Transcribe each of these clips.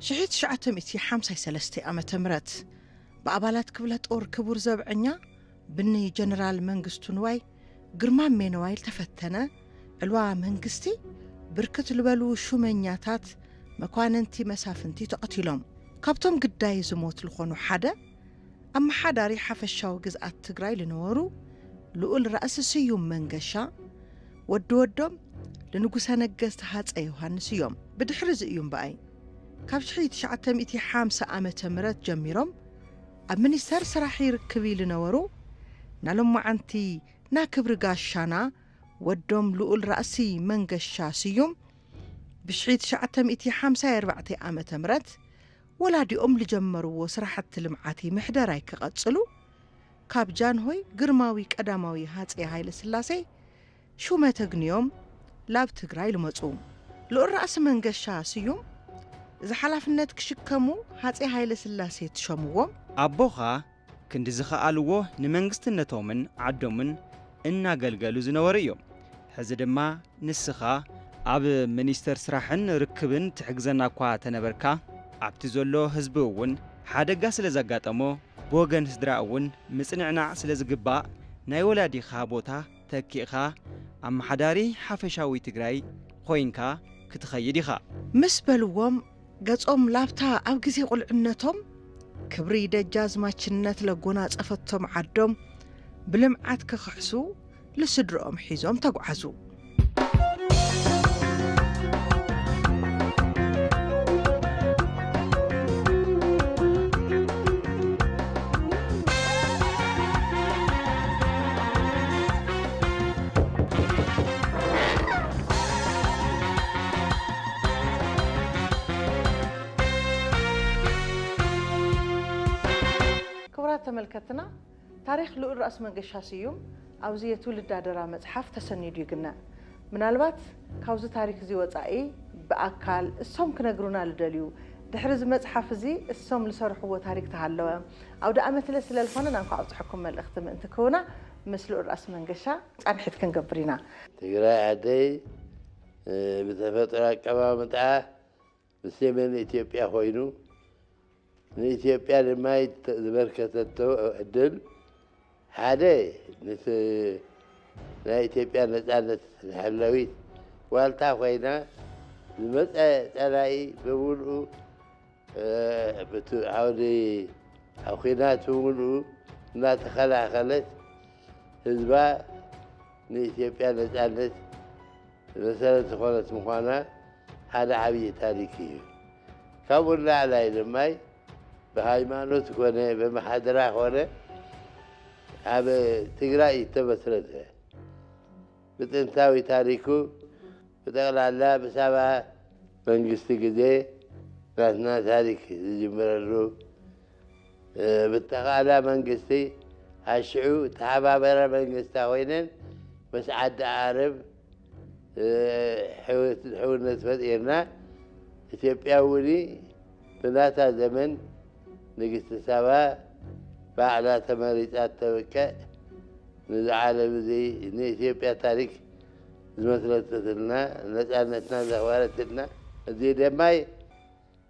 ሽሕቲ ትሽዓተ ሚእቲ ሓምሳን ሰለስተን ዓመተ ምህረት ብኣባላት ክፍለ ጦር ክቡር ዘብዐኛ ብኒ ጀነራል መንግስቱ ንዋይ ግርማሜ ነዋይ ዝተፈተነ ዕልዋ መንግስቲ ብርክት ዝበሉ ሹመኛታት መኳንንቲ መሳፍንቲ ተቐቲሎም። ካብቶም ግዳይ ዝሞት ዝኾኑ ሓደ ኣመሓዳሪ ሓፈሻዊ ግዝኣት ትግራይ ዝነበሩ ልኡል ራእሲ ስዩም መንገሻ ወዲ ወዶም ንንጉሰ ነገስት ሃፀ ዮሃንስ እዮም። ብድሕሪ እዚ እዩ እምበኣይ ካብ ሽሕቲ ትሽዓተ ሚእቲ ሓምሳ ዓመተ ምህረት ጀሚሮም ኣብ ሚኒስተር ስራሕ ይርክብ ዝነበሩ ናሎማዓንቲ ናክብሪ ጋሻና ወዶም ልኡል ራእሲ መንገሻ ስዩም ብሽሕቲ ትሽዓተ ሚእቲ ሓምሳን ኣርባዕተን ዓመተ ምህረት ወላዲኦም ዝጀመርዎ ስራሕቲ ልምዓት ምሕደራይ ክቐጽሉ ካብ ጃንሆይ ግርማዊ ቀዳማዊ ሃፀይ ሃይለ ስላሴ ሹመት ኣግንዮም ላብ ትግራይ ልመፁ። ልኡል ራእሲ መንገሻ ስዩም እዚ ሓላፍነት ክሽከሙ ሃፀይ ሃይለ ስላሴ ትሸምዎም። ኣቦኻ ክንዲ ዝኸኣልዎ ንመንግስትነቶምን ዓዶምን እናገልገሉ ዝነበሩ እዮም። ሕዚ ድማ ንስኻ ኣብ ሚኒስተር ስራሕን ርክብን ትሕግዘና እኳ ተነበርካ፣ ኣብቲ ዘሎ ህዝቢ እውን ሓደጋ ስለ ዘጋጠሞ ብወገን ስድራ እውን ምጽንዕናዕ ስለ ዝግባእ ናይ ወላዲኻ ቦታ ተኪእኻ ኣመሓዳሪ ሓፈሻዊ ትግራይ ኮይንካ ክትኸይድ ኢኻ። ምስ በልዎም ገጾም ላብታ ኣብ ግዜ ቁልዕነቶም ክብሪ ደጃዝማችነት ለጎናጸፈቶም ዓዶም ብልምዓት ክኽሕሱ ልስድርኦም ሒዞም ተጓዓዙ። ክቡራት ተመልከትና፣ ታሪኽ ልኡል ራእሲ መንገሻ ስዩም ኣብዚ የትውልድ ኣደራ መጽሓፍ ተሰኒዱ ይግነ። ምናልባት ካብዚ ታሪኽ እዚ ወጻኢ ብኣካል እሶም ክነግሩና ልደልዩ ድሕሪ እዚ መጽሓፍ እዚ እሶም ልሰርሕዎ ታሪክ ተሃለወ ኣውደ ኣመትለ ስለ ልኾነ ናንኳ ኣብጽሐኩም መልእኽቲ ምእንቲ ክህቡና ምስ ልኡል ራእሲ መንገሻ ጻንሒት ክንገብር ኢና። ትግራይ ዓደይ ብተፈጥሮ ኣቀማምጣ ብሰሜን ኢትዮጵያ ኮይኑ ንኢትዮጵያ ድማ ዝበርከተቶ ዕድል ሓደ ንቲ ናይ ኢትዮጵያ ነፃነት ንሕለዊት ዋልታ ኮይና ዝመፀ ፀላኢ ብምልኡ ብቲ ዓውዲ ኣብ ኲናት ብምልኡ እናተኸላኸለት ህዝባ ንኢትዮጵያ ነፃነት መሰረት ዝኾነት ምዃና ሓደ ዓብዪ ታሪክ እዩ። ካብኡ ንላዕላይ ድማ ብሃይማኖት ኮነ ብማሕደራ ኮነ ኣብ ትግራይ ዝተመስረተ ብጥንታዊ ታሪኩ ብጠቕላላ ብሳባ መንግስቲ ግዜ ናትና ታሪክ ዝጅምረሉ ብተኻእላ መንግስቲ ኣሽዑ ተሓባበረ መንግስታ ኮይነን ምስ ዓዲ ዓረብ ሕውነት ፈጢርና ኢትዮጵያ እውን ብናታ ዘመን ንግስቲ ሳባ ባዕላ ተመሪፃ ተብቅዕ ንዚ ዓለም እዚ ንኢትዮጵያ ታሪክ ዝመስረተትልና ነፃነትና ዘኽበረትልና እዚ ደማይ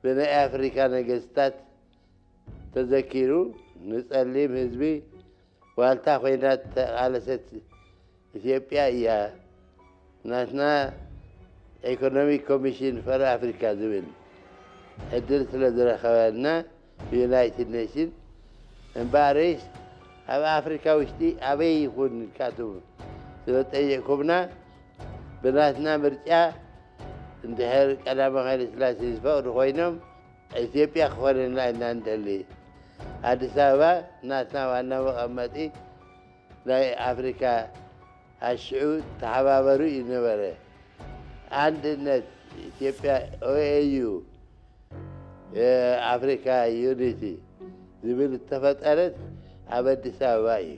ብናይ ኣፍሪካ ነገስታት ተዘኪሩ ንፀሊም ህዝቢ ዋልታ ኮይና ተቃለሰት ኢትዮጵያ እያ። ናትና ኢኮኖሚክ ኮሚሽን ፈረ ኣፍሪካ ዝብል ዕድል ስለ ዝረኸበና ብዩናይትድ ኔሽን እምበኣረይስ ኣብ ኣፍሪካ ውሽጢ ኣበይ ይኹን ኢልካትም ስለ ጠየቅኩምና ብናትና ምርጫ እንድሕር ቀዳማዊ ኃይለ ሥላሴ ዝፈቕዱ ኮይኖም ኢትዮጵያ ክኾነና ኢና እንደሊ። ኣዲስ ኣበባ ናትና ዋና መቐመጢ ናይ ኣፍሪካ ኣሽዑ ተሓባበሩ እዩ ነበረ። ኣንድነት ኢትዮጵያ ኦኤዩ ኣፍሪካ ዩኒቲ ዝብል እተፈጠረት ኣብ ኣዲስ ኣበባ እዩ።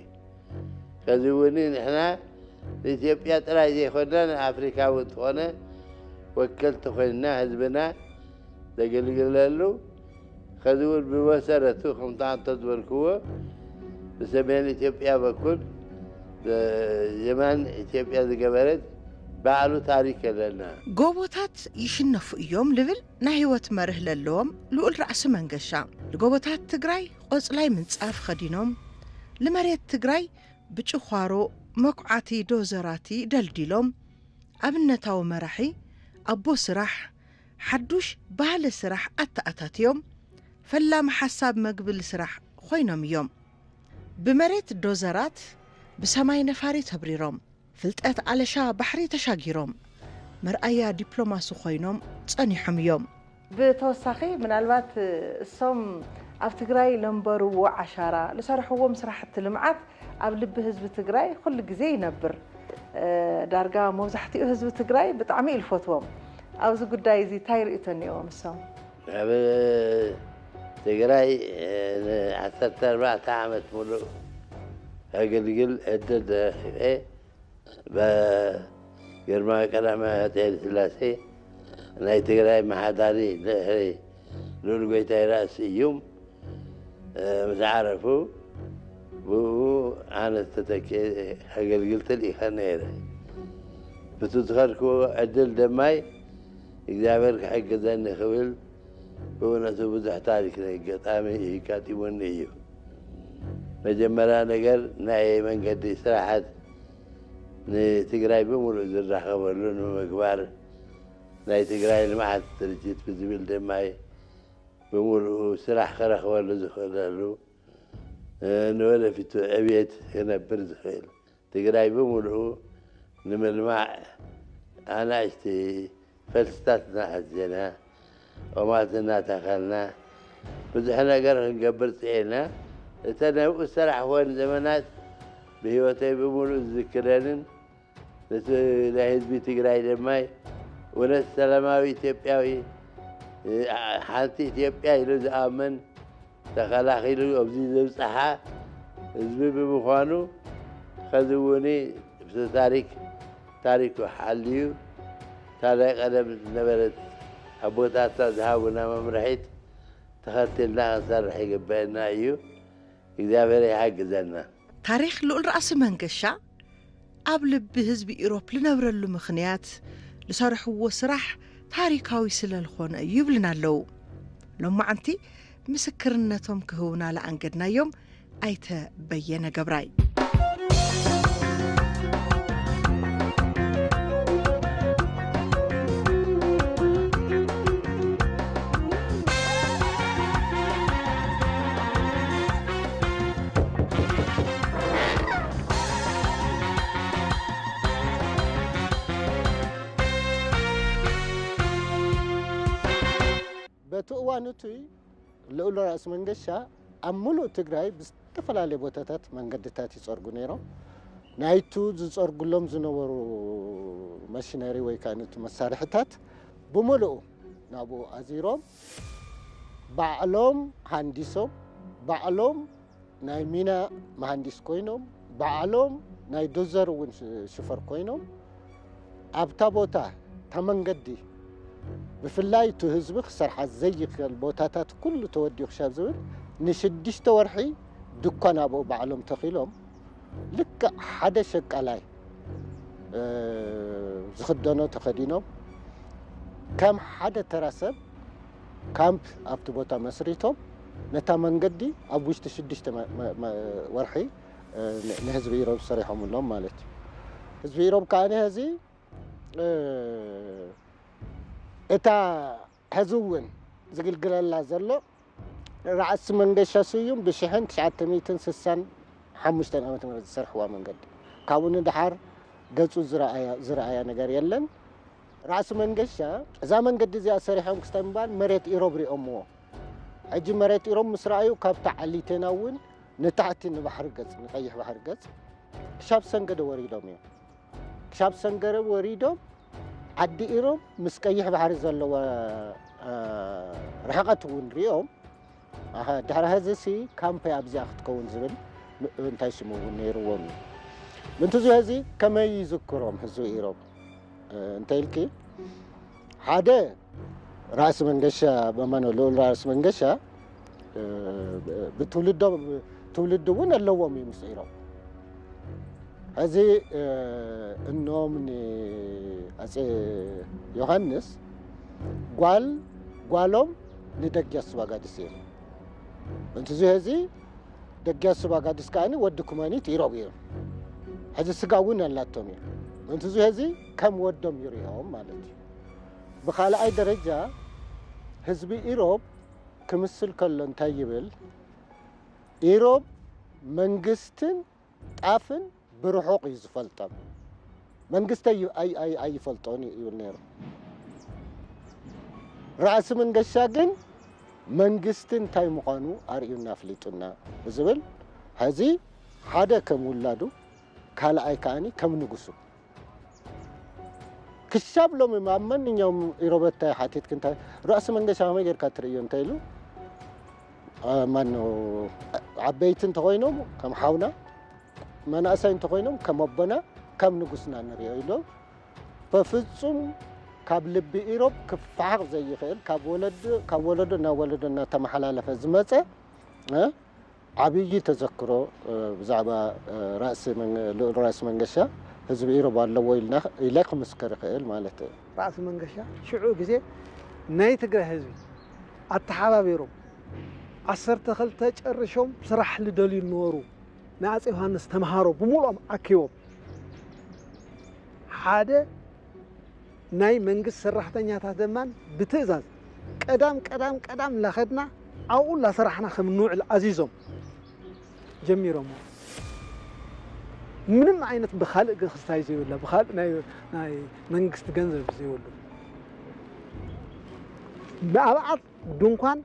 ከዚ እውን ንሕና ንኢትዮጵያ ጥራይ ዘይኮንና ንኣፍሪካ እውን ዝኾነ ወከልቲ ኮይንና ህዝብና ዘገልግለሉ ከዚ እውን ብመሰረቱ ከምቲ ኣንተ ዝበልክዎ ብሰሜን ኢትዮጵያ በኩል የማን ኢትዮጵያ ዝገበረት ባዕሉ ታሪክ ኣለና። ጎቦታት ይሽነፉ እዮም ልብል ናይ ህይወት መርህ ለለዎም ልኡል ራእሲ መንገሻ፣ ንጎቦታት ትግራይ ቆጽላይ ምንጻፍ ኸዲኖም፣ ንመሬት ትግራይ ብጭዃሮ መኩዓቲ ዶዘራቲ ደልዲሎም፣ ኣብነታዊ መራሒ፣ ኣቦ ስራሕ፣ ሓዱሽ ባህሊ ስራሕ ኣተኣታትዮም፣ ፈላሚ ሓሳብ መግብል ስራሕ ኮይኖም እዮም። ብመሬት ዶዘራት፣ ብሰማይ ነፋሪት ኣብሪሮም፣ ፍልጠት ኣለሻ ባሕሪ ተሻጊሮም፣ መርኣያ ዲፕሎማሲ ኮይኖም ጸኒሖም እዮም። ብተወሳኺ ምናልባት እሶም ኣብ ትግራይ ለንበርዎ ዓሻራ፣ ልሰርሕዎም ስራሕቲ ልምዓት ኣብ ልቢ ህዝቢ ትግራይ ኩሉ ግዜ ይነብር። ዳርጋ መብዛሕትኡ ህዝቢ ትግራይ ብጣዕሚ እዩ ልፈትዎም። ኣብዚ ጉዳይ እዚ እንታይ ርእይቶ እኒኦዎም እሶም? ኣብ ትግራይ ንዓሰርተ ኣርባዕተ ዓመት ሙሉእ ከገልግል ዕድል ረኺበ። በግርማዊ ቀዳማዊ ሃፀይ ኃይለሥላሴ ናይ ትግራይ መሓዳሪ ድሕሪ ልኡል ጎይታይ ራእሲ ስዩም ምስ ዓረፉ ብኡ ኣነ ተተኪ ከገልግል ተልኢኸ ነይረ። ብቲ ዝኸድክዎ ዕድል ደማይ እግዚኣብሔር ክሕግዘኒ ክብል ብእውነቱ ብዙሕ ታሪክ ገጣሚ ይጋጢሙኒ እዩ። መጀመርያ ነገር ናይ መንገዲ ስራሓት ንትግራይ ብምሉእ ዝራኸበሉ ንምግባር ናይ ትግራይ ልምዓት ድርጅት ብዝብል ደማይ ብምሉኡ ስራሕ ክረኽበሉ ዝኽእለሉ ንወደፊቱ ዕብየት ክነብር ዝኽእል ትግራይ ብምሉኡ ንምልማዕ ኣናእሽቲ ፈልስታት እናኣዘና ኦማት እናተኸልና ብዙሕ ነገር ክንገብር ፅኤና። እተን ኣብኡ ዝሰራሕወን ዘመናት ብህይወተይ ብምሉእ ዝዝክረንን ነቲ ናይ ህዝቢ ትግራይ ደማይ እውነት ሰላማዊ ኢትዮጵያዊ ሓንቲ ኢትዮጵያ ኢሉ ዝኣምን ተኸላኺሉ ኣብዚ ዘብፀሓ ህዝቢ ብምዃኑ ኸዚ እውን ብቲ ታሪክ ታሪኩ ሓልዩ እታ ናይ ቀደም ዝነበረት ኣቦታትና ዝሃቡና መምርሒት ተኸቲልና ክንሰርሕ ይግበአና እዩ። እግዚኣብሔር ይሓግዘና። ታሪኽ ልኡል ራእሲ መንገሻ ኣብ ልቢ ህዝቢ ኢሮፕ ልነብረሉ ምኽንያት ልሰርሕዎ ስራሕ ታሪካዊ ስለልኾነ እዩ ይብልና ኣለዉ። ሎማዓንቲ ምስክርነቶም ክህቡና ለኣንገድናዮም ኣይተ በየነ ገብራይ። በቲ እዋን እቱይ ልኡል ራእሲ መንገሻ ኣብ ሙሉእ ትግራይ ብዝተፈላለየ ቦታታት መንገድታት ይፀርጉ ነይሮም። ናይቱ ዝፀርጉሎም ዝነበሩ መሽነሪ ወይ ከዓ ነቱ መሳርሕታት ብሙሉኡ ናብኡ ኣዚሮም ባዕሎም ሃንዲሶም ባዕሎም ናይ ሚና መሃንዲስ ኮይኖም ባዕሎም ናይ ዶዘር እውን ሽፈር ኮይኖም ኣብታ ቦታ እታ መንገዲ ብፍላይ እቲ ህዝቢ ክሰርሓ ዘይክእል ቦታታት ኩሉ ተወዲኡ ክሻብ ዝብል ንሽዱሽተ ወርሒ ድኳን ኣብኡ ባዕሎም ተኺሎም ልክዕ ሓደ ሸቃላይ ዝኽደኖ ተኸዲኖም ከም ሓደ ተራ ሰብ ካምፕ ኣብቲ ቦታ መስሪቶም ነታ መንገዲ ኣብ ውሽጢ ሽዱሽተ ወርሒ ንህዝቢ ኢሮብ ሰሪሖምሎም ማለት እዩ። ህዝቢ ኢሮብ ከዓ ሕዚ እታ ሕዚ እውን ዝግልግለላ ዘሎ ራእሲ መንገሻ ስዩም ብሽሕን ትሽዓተ ሚእትን ስሳን ሓሙሽተን ዓመተ ምህረት ዝሰርሕዋ መንገዲ ካብኡ ንደሓር ገፁ ዝረኣያ ነገር የለን። ራእሲ መንገሻ እዛ መንገዲ እዚኣ ሰሪሖም ክስታይ ምባል መሬት ኢሮብ ሪኦምዎ። ሕጂ መሬት ኢሮብ ምስ ረኣዩ ካብታ ዓሊቴና እውን ንታሕቲ ንባሕሪ ገፅ ንቀይሕ ባሕሪ ገፅ ክሻብ ሰንገደ ወሪዶም እዮም። ክሻብ ሰንገደ ወሪዶም ዓዲ ኢሮብ ምስ ቀይሕ ባሕሪ ዘለዋ ርሕቐት እውን ሪኦም ኣኸ ድሕሪ ሀዚ ሲ ካምፓይ ኣብዚኣ ክትከውን ዝብል እንታይ ሽሙ እውን ነይርዎም እዩ። ምንትዚ ሀዚ ከመይ ይዝክሮም ህዝቢ ኢሮብ እንተ ኢልኪ ሓደ ራእሲ መንገሻ በማኖ ልኡል ራእሲ መንገሻ ብትውልዶ ትውልዲ እውን ኣለዎም እዩ ምስ ኢሮብ እዚ እኖም ንኣጼ ዮሃንስ ጓል ጓሎም ንደጊያስ ባጋድስ እዮም። እንትዚ ሄዚ ደጊያስ ባጋድስ ከዓኒ ወዲ ኩመኒት ኢሮብ እዮም። ሕዚ ስጋ እውን ኣላቶም እዮም። እንትዚ ሄዚ ከም ወዶም ይርእዮም ማለት እዩ። ብኻልኣይ ደረጃ ህዝቢ ኢሮብ ክምስል ከሎ እንታይ ይብል? ኢሮብ መንግስትን ጣፍን ብርሑቕ እዩ ዝፈልጦም። መንግስቲ ኣይ- ኣይ- ኣይ- ኣይፈልጦን እዩ ይብል ነይሩ። ራእሲ መንገሻ ግን መንግስቲ እንታይ ምዃኑ ኣርእዩና ኣፍሊጡና ብዝብል፣ ሕዚ ሓደ ከም ውላዱ ካልኣይ ከዓኒ ከም ንጉሱ ክሻብ ሎሚ ኣብ ማንኛውም ኢሮበታይ ሓቲትክ እንታይ ራእሲ መንገሻ ከመይ ጌርካ ትርእዮ እንተ ኢሉ፣ ማኖ ዓበይቲ እንተኾይኖም ከም ሓውና፣ መናእሰይ እንተኾይኖም ከም ኣቦና፣ ከም ንጉስና ንርእዮ ኢሎም በፍጹም ካብ ልቢ ኢሮብ ክፈሓቕ ዘይኽእል ካብ ወለዶ ናብ ወለዶ እናተመሓላለፈ ዝመጸ ዓብዪ ተዘክሮ ብዛዕባ ልኡል ራእሲ መንገሻ ህዝቢ ኢሮብ ኣለዎ ኢለ ክምስክር እኽእል ማለት እዩ። ራእሲ መንገሻ ሽዑ ግዜ ናይ ትግራይ ህዝቢ ኣተሓባቢሮም ዓሰርተ ክልተ ጨርሾም ስራሕ ልደልዩ ነበሩ። ንኣጼ ዮሃንስ ተምሃሮ ብምሉኦም ዓኪቦም ሓደ ናይ መንግስት ሰራሕተኛታት ደማን ብትእዛዝ ቀዳም ቀዳም ቀዳም ላኸድና ኣብኡ ላሰራሕና ከም ንውዕል ኣዚዞም ጀሚሮሞ። ምንም ዓይነት ብካልእ ክስታይ ዘይብላ ብካልእ ናይ መንግስቲ ገንዘብ ዘይብሉ ብኣብዓት ድንኳን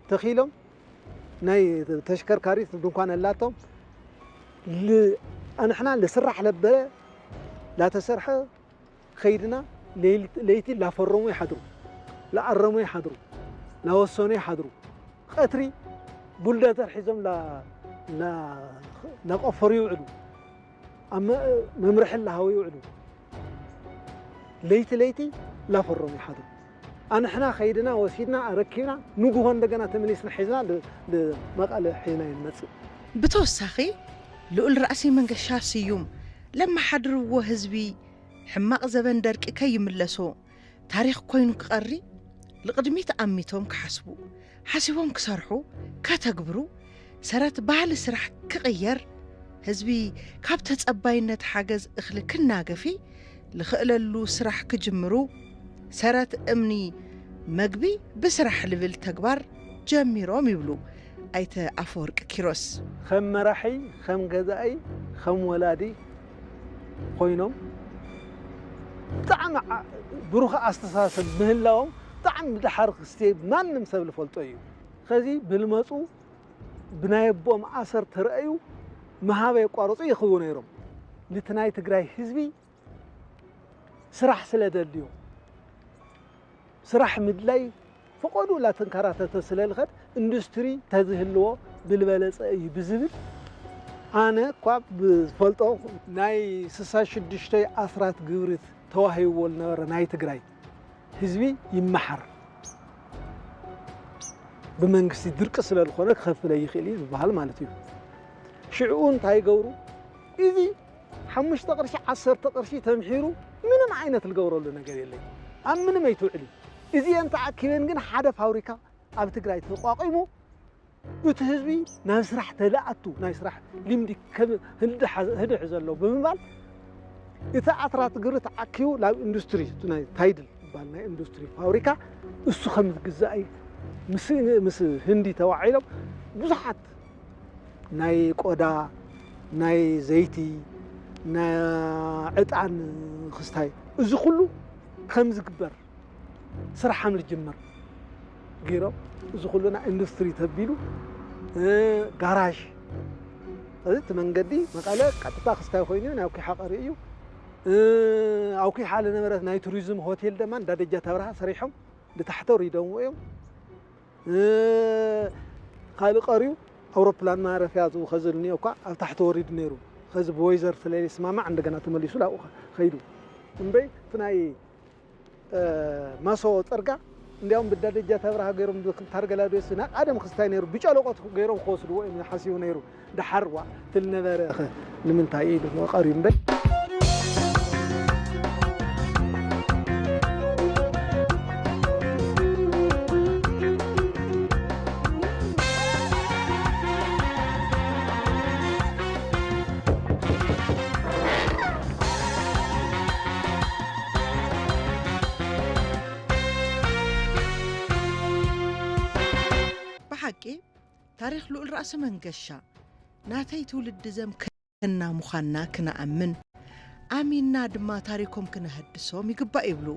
ተኺሎም ናይ ተሽከርካሪት ድንኳን ኣላቶም። ኣንሕና ልስራሕ ለበለ ላተሰርሐ ከይድና ለይቲ ላፈረሙ ይሓድሩ፣ ላኣረሙ ይሓድሩ፣ ላወሰኑ ይሓድሩ። ቀትሪ ቡልደተር ሒዞም ላቆፈሩ ይውዕሉ፣ ኣብ መምርሒ ላሃው ይውዕሉ። ለይቲ ለይቲ ላፈረሙ ይሓድሩ። ኣንሕና ከይድና ወሲድና ኣረኪብና ንጉሆ እንደገና ተመሊስና ሒዝና መቐለ ሒዝና ይንመፅእ። ብተወሳኺ ልኡል ራእሲ መንገሻ ስዩም ለመሓድርዎ ህዝቢ ሕማቕ ዘበን ደርቂ ከይምለሶ ታሪኽ ኮይኑ ክቐሪ ልቕድሚት ኣሚቶም ክሓስቡ፣ ሓሲቦም ክሰርሑ፣ ከተግብሩ፣ ሰረት ባህሊ ስራሕ ክቕየር፣ ህዝቢ ካብ ተጸባይነት ሓገዝ እኽሊ ክናገፊ ልኽእለሉ ስራሕ ክጅምሩ፣ ሰረት እምኒ መግቢ ብስራሕ ልብል ተግባር ጀሚሮም ይብሉ ኣይተ ኣፈወርቂ ኪሮስ። ከም መራሒ፣ ከም ገዛኢ፣ ከም ወላዲ ኮይኖም ብጣዕሚ ብሩኽ ኣስተሳሰብ ምህላዎም ብጣዕሚ ድሓር ክስቴ ማንም ሰብ ልፈልጦ እዩ። ከዚ ብልመፁ ብናይ ኣቦኦም ኣሰር ተረእዩ ምሃብ የቋርፁ ይኽቡ ነይሮም። ንቲ ናይ ትግራይ ህዝቢ ስራሕ ስለ ደልዮ ስራሕ ምድላይ ፈቐዱ ላተንከራተተ ስለ ልኸድ ኢንዱስትሪ ተዝህልዎ ብልበለፀ እዩ ብዝብል ኣነ እኳ ብዝፈልጦ ናይ ስሳ ሽዱሽተ ኣስራት ግብሪ ተዋሂብዎ ዝነበረ ናይ ትግራይ ህዝቢ ይመሓር ብመንግስቲ ድርቂ ስለ ዝኾነ ክኸፍለ ይኽእል እዩ ዝበሃል ማለት እዩ። ሽዕኡ እንታይ ይገብሩ? እዚ ሓሙሽተ ቅርሺ ዓሰርተ ቅርሺ ተምሒሩ ምንም ዓይነት ዝገብረሉ ነገር የለይ። ኣብ ምንም ኣይትውዕል እዩ። እዚአን ተኣኪበን ግን ሓደ ፋብሪካ ኣብ ትግራይ ተቋቂሙ እቲ ህዝቢ ናብ ስራሕ ተለኣቱ ናይ ስራሕ ልምዲ ከም ህድሕ ዘሎ ብምባል እቲ ኣትራት ግሪ ተኣኪቡ ናብ ኢንዱስትሪ ናይ ታይድል ዝበሃል ናይ ኢንዱስትሪ ፋብሪካ እሱ ከም ዝግዛእ ምስ ህንዲ ተዋዒሎም ብዙሓት ናይ ቆዳ ናይ ዘይቲ ናይ ዕጣን ክስታይ እዚ ኩሉ ከም ዝግበር ስራሕ ከም ዝጅመር ገይሮም እዚ ኩሉ ናይ ኢንዱስትሪ ተቢሉ ጋራዥ እዚ እቲ መንገዲ መቐለ ቀጥታ ክስታይ ኮይኑ ናይ ኣውኪሓ ቀሪ እዩ። ኣውኪሓ ዝነበረት ናይ ቱሪዝም ሆቴል ድማ እንዳ ደጃት ኣብርሃ ሰሪሖም ብታሕተ ሪዶምዎ እዮም። ካልእ ቀሪዩ ኣውሮፕላን ማረፊያ ዝኸዘል እኒኦ እኳ ኣብ ታሕቲ ወሪዱ ነይሩ። ከዚ ብወይዘር ስለይስማማዕ እንደገና ተመሊሱ ላብኡ ከይዱ እምበይ እቲ ናይ መሰቦ ፅርጋ እንዲያውም ብዳደጃ ተብራሃ ገይሮም ዶ-፣ ታርገላዶስ ናብ ቀደም ክስታይ ነይሩ፣ ብጨለቆት ገይሮም ክወስድዎ እዮም ሓሲቡ ነይሩ። ደሓር ዋ ትል ነበረ። ኸ ንምንታይ ኢሉ ቀርዩ እምበር። ብሓቂ ታሪኽ ልኡል ራእሲ መንገሻ ናተይ ትውልዲ ዘምከና ምዃንና ክነኣምን፣ ኣሚንና ድማ ታሪኮም ክነሀድሶም ይግባእ ይብሉ።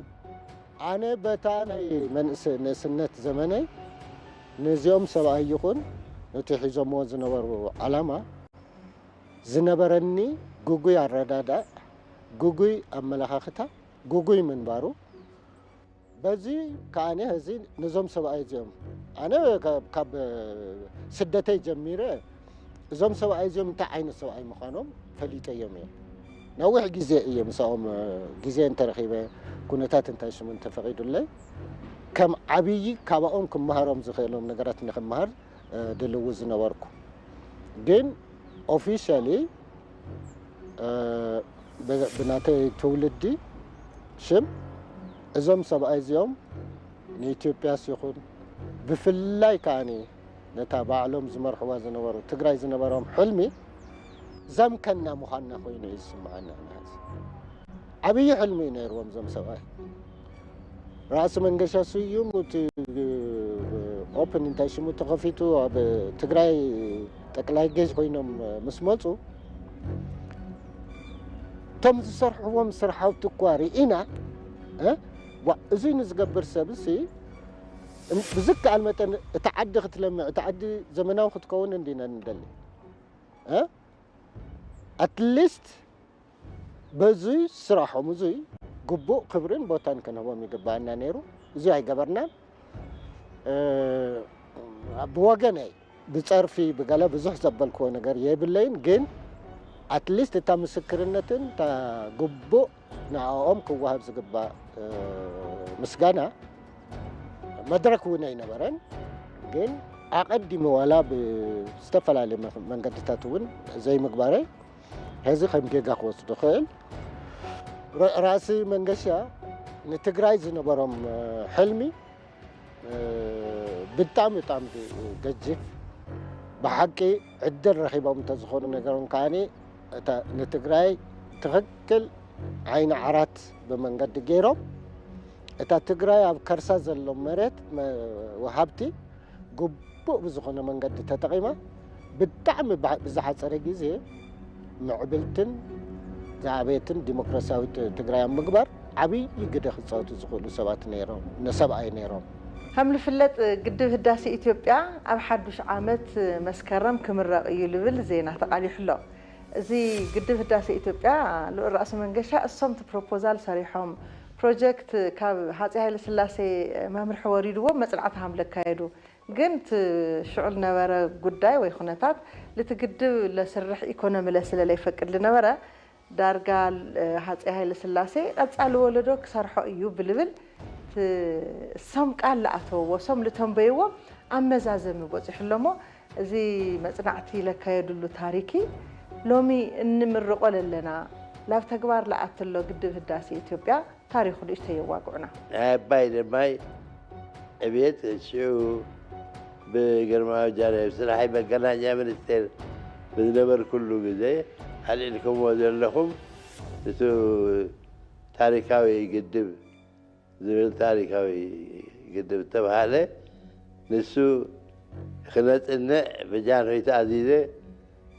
ኣነ በታ ናይ መንእስ-፣ ንእስነት ዘመነይ ነዚኦም ሰብኣይ ይኹን ነቲ ሒዞምዎ ዝነበሩ ዓላማ ዝነበረኒ ግጉይ ኣረዳድኣ፣ ግጉይ ኣመለኻኽታ፣ ግጉይ ምንባሩ፣ በዚ ከኣነ ሕዚ ነዞም ሰብኣይ እዚኦም ኣነ ካብ፣ ካብ ስደተይ ጀሚረ እዞም ሰብኣይ እዚኦም እንታይ ዓይነት ሰብኣይ ምዃኖም ፈሊጠዮም እየ። ነዊሕ ግዜ እየ ምሳኦም ግዜ እንተረኺበ ኩነታት እንታይ ሽሙ እንተፈቒዱለይ ከም ዓብዪ ካባኦም ክመሃሮም ዝኽእሎም ነገራት ንክመሃር ድልው ዝነበርኩ። ግን ኦፊሻሊ ብ-፣ ብናተይ ትውልዲ ሽም እዞም ሰብኣይ እዚኦም ንኢትዮጵያስ ይኹን ብፍላይ ከኣኒ ነታ ባዕሎም ዝመርሕዋ ዝነበሩ ትግራይ ዝነበሮም ሕልሚ ዘምከና ምዃንና ኮይኑ እዩ ዝስምዓኒ። ኣነ ሕዚ ዓብዪ ሕልሚ እዩ ነይርዎም እዞም ሰብኣይ። ራእሲ መንገሻ ስዩም እቲ ኦፕን እንታይ ሽሙ ተኸፊቱ ኣብ ትግራይ ጠቅላይ ገዥ ኮይኖም ምስ መፁ እቶም ዝሰርሕዎም ስራሕቲ እኳ ርኢና፣ እ፣ ዋ፣ እዚ ንዝገብር ሰብሲ ብዝከኣል መጠን እቲ ዓዲ ክትለምዕ፣ እቲ ዓዲ ዘመናዊ ክትከውን እንዲና ንደሊ። እ፣ ኣትሊስት በዚ ስራሖም እዚ ግቡእ ክብርን ቦታን ክንህቦም ይግባኣና ነይሩ። እዚ ኣይገበርናን። እ፣ ብወገነይ ብጸርፊ ብገለ ብዙሕ ዘበልክዎ ነገር የብለይን፣ ግን ኣትሊስት እታ ምስክርነትን እታ ግቡእ ንዕኦም ክወሃብ ዝግባእ፣ እ፣ ምስጋና መድረክ እውን ኣይነበረን። ግን ኣቐዲሙ ዋላ ብዝተፈላለየ መ-፣ መንገድታት እውን ዘይምግባረይ ሕዚ ከም ጌጋ ክወስዶ ክእል። ረ-፣ ራእሲ መንገሻ ንትግራይ ዝነበሮም፣ እ፣ ሕልሚ፣ እ፣ ብጣዕሚ፣ ብጣዕሚ ገጅፍ፣ ብሓቂ ዕድል ረኺቦም እንተዝኾኑ ነገሮም ከኣኒ እታ ንትግራይ ትኽክል ዓይኒ ዓራት ብመንገዲ ገይሮም እታ ትግራይ ኣብ ከርሳ ዘሎ መሬት መ-፣ ወሃብቲ ግቡእ ብዝኾነ መንገዲ ተጠቒማ ብጣዕሚ ባ-፣ ብዝሓፀረ ግዜ ምዕብልትን ዝዓበየትን ዲሞክራሲያዊት ትግራይ ኣብ ምግባር ዓብዪ ግደ ክፃወቱ ዝኽእሉ ሰባት ነይሮም፣ ንሰብኣይ ነይሮም። ከም ዝፍለጥ ግድብ ህዳሴ ኢትዮጵያ ኣብ ሓዱሽ ዓመት መስከረም ክምረቕ እዩ ዝብል ዜና ተቓሊሑ ኣሎ። እዚ ግድብ ህዳሴ ኢትዮጵያ ልኡል ራእሲ መንገሻ እሶም እቲ ፕሮፖዛል ሰሪሖም ፕሮጀክት ካብ ሃፀይ ሃይለ ስላሴ መምርሒ ወሪድዎም መጽናዕቲ ሃም ለካየዱ። ግን እቲ ሽዑ ዝነበረ ጉዳይ ወይ ኩነታት ልቲ ግድብ ለስርሕ ኢኮኖሚ ለስለ ለይፈቅድ ዝነበረ ዳርጋ ሃፀይ ሃይለ ስላሴ ቀጻሊ ወለዶ ክሰርሖ እዩ ብልብል እቲ እሶም ቃል ለኣተውዎ እሶም ልተንበይዎ ኣመዛዘሚ በፂሑ ኣለሞ። እዚ መጽናዕቲ ለካየዱሉ ታሪኪ ሎሚ እንምርቆ ለለና ላብ ተግባር ለኣትሎ ግድብ ህዳሴ ኢትዮጵያ ታሪኹ ንእሽተይ የዋግዑና። ናይ ኣባይ ደማይ ዕብየት ሽዑ ብግርማዊ ጃንሆይ ስራሐይ መገናኛ ሚኒስቴር ብዝነበርኩሉ ግዜ ኣልዒልኩምዎ ዘለኹም እቱ ታሪካዊ ግድብ ዝብል ታሪካዊ ግድብ ዝተባህለ ንሱ ክነጽንዕ ብጃንሆይ ተኣዚዘ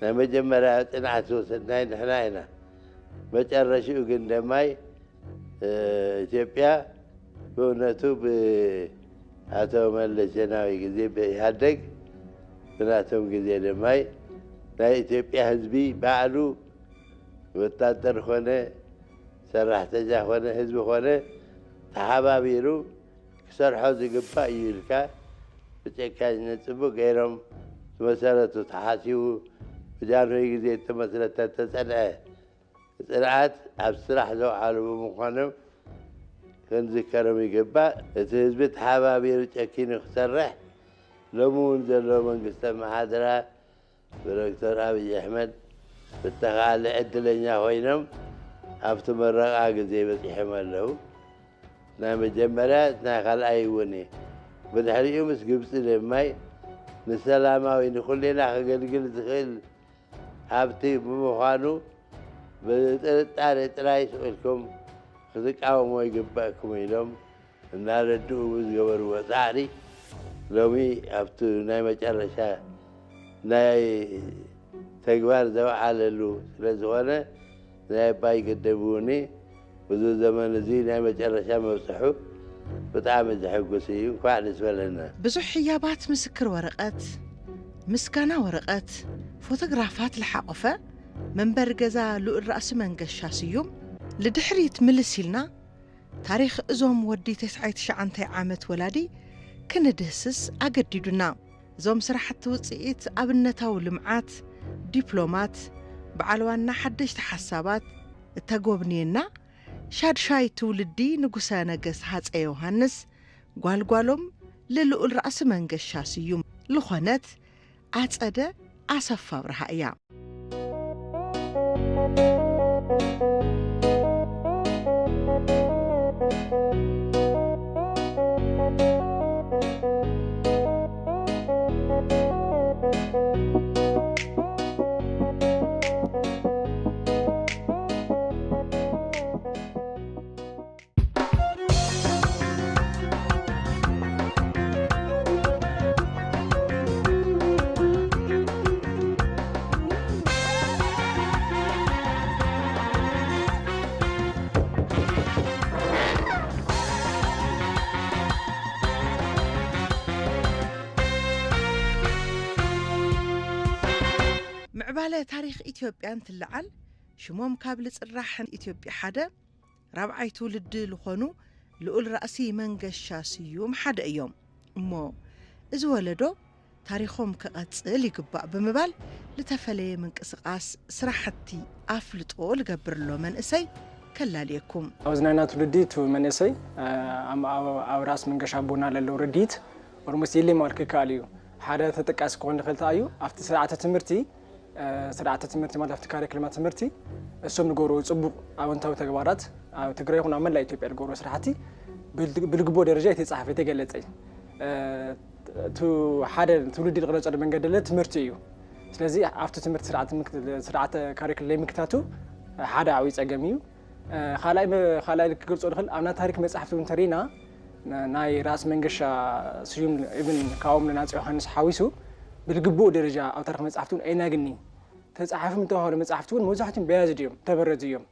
ናይ መጀመርያ ጽንዓት ዝወሰድናይ ንሕና ኢና። መጨረሽኡ ግን ደማይ፣ እ፣ ኢትዮጵያ ብእውነቱ ብኣቶ መለስ ዜናዊ ግዜ ብኢህኣደግ ብናቶም ግዜ ደማይ ናይ ኢትዮጵያ ህዝቢ ባዕሉ ወታደር ኾነ ሰራሕተኛ ኾነ ህዝቢ ኾነ ተሓባቢሩ ክሰርሖ ዝግባእ እዩ ኢልካ ብጨካኝነት ጽቡቅ ገይሮም ዝመሰረቱ ተሓሲቡ ብጃንሆይ ግዜ እተመስረተ እተጸንዐ ጽንዓት ኣብ ስራሕ ዘውዓሉ ብምዃኖም ክንዝከሮም ይግባእ። እቲ ህዝቢ ተሓባቢሩ ጨኪኑ ክሰርሕ ሎሚ እውን ዘሎ መንግስቲ ኣመሓድራ ብዶክተር ኣብይ ኣሕመድ ብተኻሊ ዕድለኛ ኮይኖም ኣብቲ መረቓ ግዜ በፂሖም ኣለዉ። ናይ መጀመርያ ናይ ካልኣይ እውን እዩ። ብድሕሪኡ ምስ ግብፂ ለማይ ንሰላማዊ ንኩሌና ከገልግል ዝኽእል ሃብቲ ብምዃኑ ብጥርጣሬ ጥራይ ስቕ ኢልኩም ክትቃወሞ ይግበእኩም ኢሎም እናረድኡ ብዝገበርዎ ፃዕሪ ሎሚ ኣብቲ ናይ መጨረሻ ናይ ተግባር ዘውዓለሉ ስለ ዝኾነ ናይ ኣባይ ግድብ እውን ብዙ ዘመን እዚ ናይ መጨረሻ መብፅሑ ብጣዕሚ ዘሐጉስ እዩ። እንኳዕ ደስ በለና። ብዙሕ ህያባት ምስክር ወረቐት፣ ምስጋና ወረቐት፣ ፎቶግራፋት ዝሓቖፈ መንበሪ ገዛ ልኡል ራእሲ መንገሻ ስዩም ልድሕሪት ምልስ ኢልና ታሪኽ እዞም ወዲ ተስዓይ ትሽዓንተ ዓመት ወላዲ ክንድህስስ ኣገዲዱና። እዞም ስራሕቲ ውፅኢት ኣብነታዊ ልምዓት፣ ዲፕሎማት፣ በዓል ዋና ሓደሽቲ ሓሳባት እተጎብንየና ሻድሻይ ትውልዲ ንጉሰ ነገስት ሃፀ ዮሃንስ ጓልጓሎም ልልኡል ራእሲ መንገሻ ስዩም ልኾነት ኣጸደ ኣሰፋ ኣብርሃ እያ። ምዕባለ ታሪኽ ኢትዮጵያ እንትለዓል ሽሞም ካብ ልፅራሕ ኢትዮጵያ ሓደ ራብዓይ ትውልዲ ዝኾኑ ልኡል ራእሲ መንገሻ ስዩም ሓደ እዮም። እሞ እዚ ወለዶ ታሪኾም ክቐጽል ይግባእ ብምባል ልተፈለየ ምንቅስቓስ ስራሕቲ ኣፍልጦ ልገብርሎ መንእሰይ ከላልየኩም። ኣብዚ ናይና ትውልዲ እቲ መንእሰይ ኣብ ራእሲ መንገሻ ኣቦና ለለው ርዲት ኦርሞስ የለ ማለት ክከኣል እዩ። ሓደ ተጠቃሲ ክኾን ዝኽእል እንታይ እዩ ኣብቲ ስርዓተ ትምህርቲ ስርዓተ ትምህርቲ ማለት ኣብቲ ካሪክለማ ትምህርቲ እሶም ዝገብርዎ ፅቡቕ ኣወንታዊ ተግባራት ኣብ ትግራይ ይኹን ኣብ መላእ ኢትዮጵያ ዝገብርዎ ስራሕቲ ብልግቦ ደረጃ የተፃሓፈ የተገለፀ እዩ። እቲ ሓደ ትውልዲ ዝቕረፀሉ መንገዲ ለ ትምህርቲ እዩ። ስለዚ ኣብቲ ትምህርቲ ስርዓተ ካሪክለም ለይምክታቱ ሓደ ዓብዪ ፀገም እዩ። ካልኣይ ካልኣይ ክገልፆ ንኽእል ኣብና ታሪክ መፅሓፍቲ እውን እንተሪእና ናይ ራእሲ መንገሻ ስዩም ኢብን ካብኦም ንናፂ ዮሃንስ ሓዊሱ ብልግብኡ ደረጃ ኣብ ታሪክ መፅሓፍቲ እውን ኣይናግኒ ተፃሓፎም ዝተባህሉ መፅሓፍቲ እውን መብዛሕትኦም በያዝድ እዮም ተበረዝ እዮም።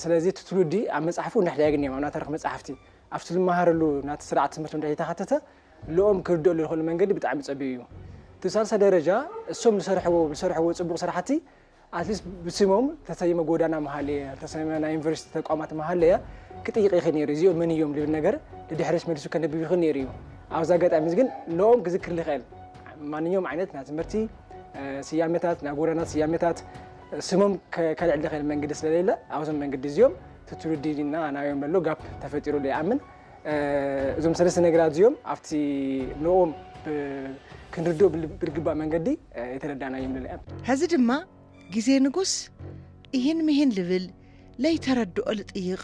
ስለዚ እቲ ትውልዲ ኣብ መፅሓፉ እንድሕር ያግንዮም ኣብና ታሪክ መፅሓፍቲ ኣብቲ ዝመሃረሉ ናቲ ስርዓት ትምህርቲ እንድሕር የተካተተ ልኦም ክርድእሉ ዝኽእሉ መንገዲ ብጣዕሚ ፀቢብ እዩ። እቲ ሳልሳይ ደረጃ እሶም ዝሰርሕዎ ዝሰርሕዎ ፅቡቅ ስራሕቲ ኣትሊስት ብስሞም ተሰይመ ጎዳና መሃለየ ተሰይመ ናይ ዩኒቨርሲቲ ተቋማት መሃለያ ክጥይቅ ይኽእል ነይሩ እዚኦም መን እዮም ዝብል ነገር ንድሕሪት መሊሱ ከነብብ ይኽእል ነይሩ እዩ። ኣብዚ ኣጋጣሚ እዚ ግን ንኦም ክዝክር ዝኽእል ማንኛውም ዓይነት ናይ ትምህርቲ ስያሜታት ናይ ጎዳና ስያሜታት ስሞም ከልዕል ዝኽእል መንገዲ ስለሌለ ኣብዞም መንገዲ እዚኦም ትትውልዲ ና ናዮም ዘሎ ጋፕ ተፈጢሩ ይኣምን። እዞም ሰለስተ ነገራት እዚኦም ኣብቲ ንኦም ክንርድኦ ብልግባእ መንገዲ የተረዳናዮም ንልእም። ሕዚ ድማ ግዜ ንጉስ እሂን ምሂን ልብል ለይተረድኦ ልጥይቕ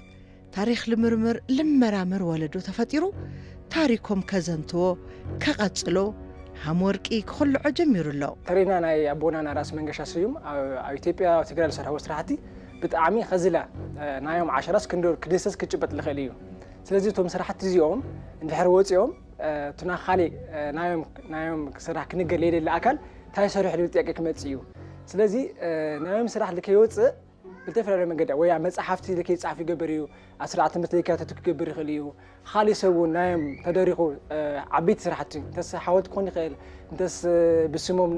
ታሪኽ ልምርምር ልመራመር ወለዶ ተፈጢሩ ታሪኮም ከዘንትዎ ከቐጽሎ ሃም ወርቂ ክኹልዖ ጀሚሩ ኣሎ። ተሪና ናይ ኣቦና ናራስ መንገሻ ስዩም ኣብ ኢትዮጵያ ኣብ ትግራይ ዝሰርሕዎ ስራሕቲ ብጣዕሚ ኸዝላ ናዮም ዓሸራስ ክንዶ ክድሰስ ክጭበጥ ልኽእል እዩ። ስለዚ እቶም ስራሕቲ እዚኦም እንድሕር ወፂኦም ቱና ካሊእ ናዮም ስራሕ ክንገር ለይደሊ ኣካል እንታይ ይሰርሕ ልብል ጥያቄ ክመፅእ እዩ። ስለዚ ናዮም ስራሕ ልከይወፅእ ብልተፈላለዩ መንገዲ ወይ ኣብ መፅሓፍቲ ልከይፃፍ ይገብር እዩ፣ ኣብ ስርዓት ትምህርቲ ልከያተቱ ክገብር ይኽእል እዩ። ካሊእ ሰብ እውን ናዮም ተደሪኹ ዓበይቲ ስራሕቲ እንተስ ሓወልቲ ክኾን ይኽእል እንተስ ብስሞም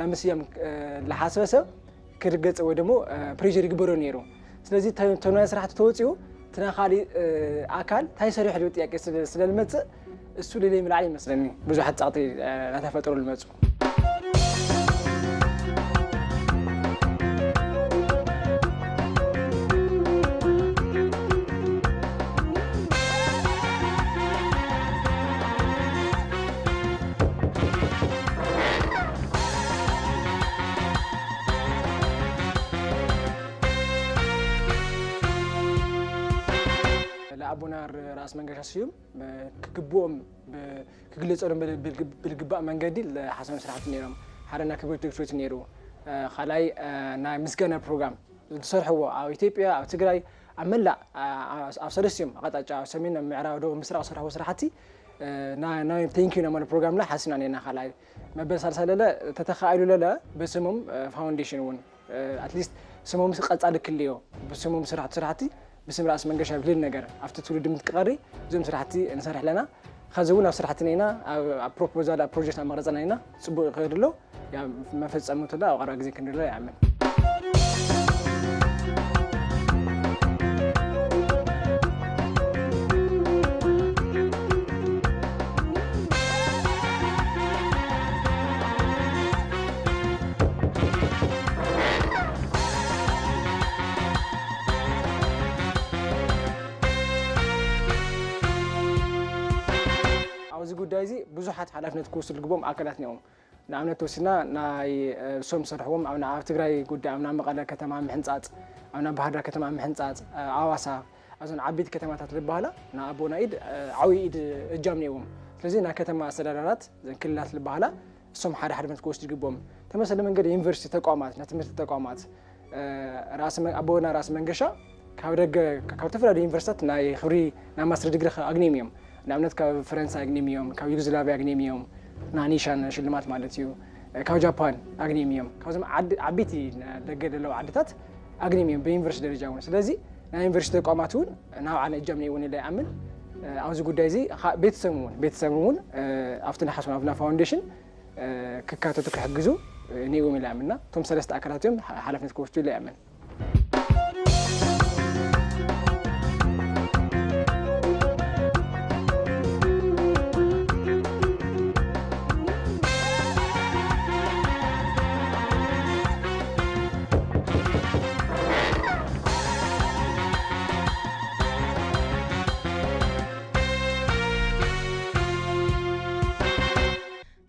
ናብ ምስያም ዝሓሰበ ሰብ ክርገጽ ወይ ደሞ ፕሬር ይግበሮ ነይሩ። ስለዚ ተምናይ ስራሕቲ ተወፂኡ ትናይ ካሊእ ኣካል እንታይ ሰሪሑ ዝብል ጥያቄ ስለልመፅእ እሱ ልለይ ምልዓል ይመስለኒ ብዙሓት ፃቕቲ ናተፈጠሩ ልመፁ። ኣቦና ር- ራእሲ መንገሻ ስዩም እ፣ ክግብኦም ብ- ክግለጸሎም ብል- ብል- ብልግባእ መንገዲ ዝሓሰኑ ስራሕቲ ነይሮም። ሓደ ናይ ክብሪ ዶክትሬት ነይሩ። እ፣ ካልኣይ እ፣ ናይ ምስጋና ፕሮግራም ዝሰርሕዎ ኣብ ኢትዮጵያ፣ ኣብ ትግራይ፣ ኣብ መላእ ኣ- ኣ- ኣብ ሰለስቲኦም ኣቕጣጫ፣ ኣብ ሰሜን፣ ኣብ ምዕራብ፣ ደቡብ፣ ምስራቅ ዝሰርሕዎ ስራሕቲ እ፣ ና- ናይ ቴንኪዩ ናይ ማለት ፕሮግራም ላይ ሓሲና ነና። ካልኣይ መበል ሳልሳ ለለ ተተኻኢሉ ለለ ብስሞም እ፣ ፋውንዴሽን እውን ኣትሊስት ስሞም ቀጻሊ ክልዮ ብስሞም ስራሕቲ ስራሕቲ ብስም ራእሲ መንገሻ ብልል ነገር ኣብቲ ትውልዲ ምትቀሪ እዞም ስራሕቲ ንሰርሕ ኣለና። ኸዚ እውን ኣብ ስራሕቲ ነና ኣብ ፕሮፖዛል ኣብ ፕሮጀክት ኣብ መቕረጸና ኢና። ጽቡቅ ይኸድ ኣሎ። መፈጸሙ ተሎ ኣብ ቀረባ ግዜ ክንድሎ ይኣምን። ኣብዚ ጉዳይ እዚ ብዙሓት ሓላፍነት ክወስዱ ዝግብኦም ኣካላት እዮም። ንኣብነት ተወሲድና ናይ እሶም ዝሰርሕዎም ኣብ ኣብ ትግራይ ጉዳይ ኣብ ናብ መቐለ ከተማ ምሕንፃፅ፣ ኣብ ናብ ባህርዳር ከተማ ምሕንፃፅ፣ ኣዋሳ ኣብዞን ዓበይቲ ከተማታት ዝበሃላ ንኣቦና ኢድ ዓብዪ ኢድ እጃም ነይዎም። ስለዚ ናይ ከተማ ኣስተዳደራት ዘን ክልላት ዝበሃላ እሶም ሓደ ሓድነት ክወስዱ ይግብኦም። ተመሰለ መንገዲ ዩኒቨርሲቲ ተቋማት ናይ ትምህርቲ ተቋማት ኣቦና ራእሲ መንገሻ ካብ ደገ ካብ ዝተፈላለዩ ዩኒቨርሲታት ናይ ክብሪ ናይ ማስተር ዲግሪ ኣግኒም እዮም። ንኣብነት ካብ ፈረንሳ ኣግኒም እዮም፣ ካብ ዩጎዝላቪያ ኣግኒም እዮም። ናይ ኒሻን ሽልማት ማለት እዩ። ካብ ጃፓን ኣግኒም እዮም። ካብዞም ዓበይቲ ደገ ዘለዉ ዓድታት ኣግኒም እዮም ብዩኒቨርሲቲ ደረጃ እውን። ስለዚ ናይ ዩኒቨርሲቲ ተቋማት እውን ናብዓና እጃም ነይውን ኢለ ይኣምን። ኣብዚ ጉዳይ እዚ ቤተሰብ እውን ቤተሰብ እውን ኣብቲ ንሓስቦ ኣብና ፋውንዴሽን ክካተቱ ክሕግዙ ነይዎም ኢለ ይኣምንና። እቶም ሰለስተ ኣካላት እዮም ሓላፍነት ክወስዱ ኢለ ይኣምን።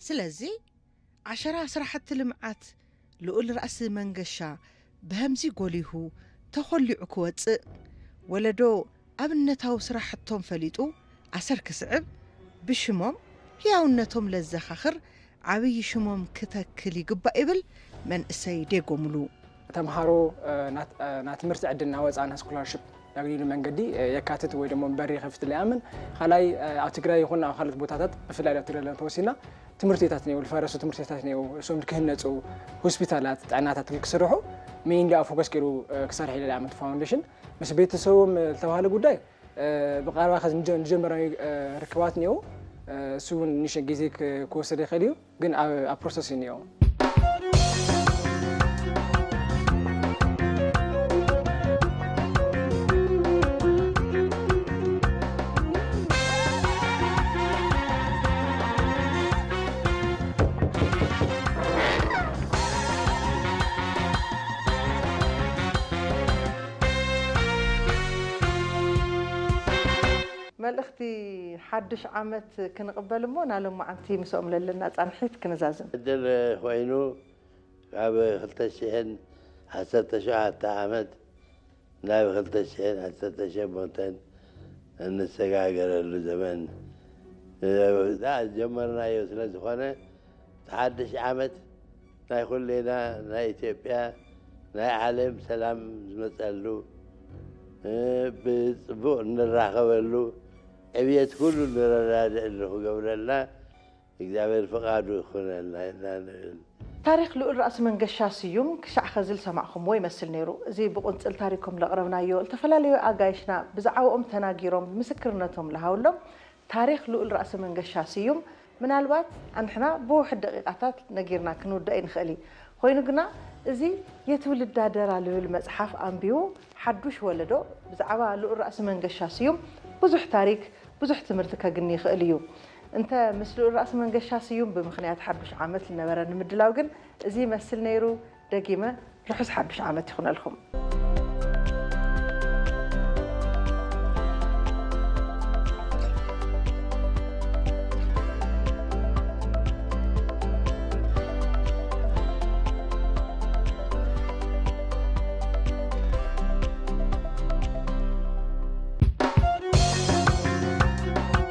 ስለዚ ዓሸራ ስራሕቲ ልምዓት ልኡል ራእሲ መንገሻ ብሀምዚ ጎሊሁ ተኾሊዑ ክወፅእ፣ ወለዶ ኣብነታዊ ስራሕቶም ፈሊጡ ኣሰር ክስዕብ፣ ብሽሞም ህያውነቶም ለዘኻኽር ዓብዪ ሽሞም ክተክል ይግባእ ይብል መንእሰይ ዴጎ ሙሉ። ተምሃሮ ናይ ትምህርቲ ዕድል እናወፃ ናይ ስኮላርሽፕ ያግኝሉ መንገዲ የካትት ወይ ደሞ በሪ ይኸፍት ኢለ ይኣምን። ካልኣይ ኣብ ትግራይ ይኹን ኣብ ካልኦት ቦታታት ብፍላይ ኣብ ትግራይ ተወሲና ትምህርቲታት እኒአው፣ ዝፈረሱ ትምህርቲታት እኒአው፣ እሶም ክህነፁ፣ ሆስፒታላት፣ ጥዕናታት ክስርሑ ሜይንሊ ኣብ ፎከስ ገይሩ ክሰርሕ ኢለ ይኣምን። ፋውንዴሽን ምስ ቤተሰቦም ዝተባህለ ጉዳይ ብቐረባ ከዚ ንጀመርናዮ ርክባት እኒአው። እሱ እውን ንእሽተይ ግዜ ክወስድ ይኽእል እዩ። ግን ኣብ ፕሮሰስ እዩ እኒኦ። መልእኽቲ ሓዱሽ ዓመት ክንቕበል እሞ ናሎማዓንቲ ምስኦም ለለና ፃንሒት ክንዛዝም። ዕድል ኮይኑ ካብ ክልተ ሽሕን ዓሰርተ ሸውዓተ ዓመት ናብ ክልተ ሽሕን ዓሰርተ ሸሞንተን እንሰጋገረሉ ዘመን እዛ ዝጀመርናዮ ስለ ዝኾነ ሓድሽ ዓመት ናይ ኩሌና ናይ ኢትዮጵያ ናይ ዓለም ሰላም ዝመፀሉ ብፅቡቕ እንራኸበሉ ዕብየት ኩሉ ንረዳድእሉ ክገብረልና እግዚኣብሔር ፍቓዱ ይኹነልና ኢና ንብል። ታሪኽ ልኡል ራእሲ መንገሻ ስዩም ክሻዕ ኸዚ ዝሰማዕኹምዎ ይመስል ነይሩ። እዚ ብቑንጽል ታሪኮም ለቕረብናዮ፣ ልተፈላለዩ ኣጋይሽና ብዛዕባኦም ተናጊሮም ምስክርነቶም ልሃውሎም። ታሪኽ ልኡል ራእሲ መንገሻ ስዩም ምናልባት ኣንሕና ብውሑድ ደቂቓታት ነጊርና ክንውድኦ ኣይንኽእል እዩ። ኾይኑ ግና እዚ የትውልድ ኣደራ ልብል መጽሓፍ ኣንቢቡ ሓዱሽ ወለዶ ብዛዕባ ልኡል ራእሲ መንገሻ ስዩም ብዙሕ ታሪክ ብዙሕ ትምህርቲ ከግኒ ይኽእል እዩ። እንተ ምስ ልኡል ራእሲ መንገሻ ስዩም ብምኽንያት ሓዱሽ ዓመት ዝነበረኒ ምድላው ግን እዚ ይመስል ነይሩ። ደጊመ ርሑስ ሓዱሽ ዓመት ይኹነልኩም።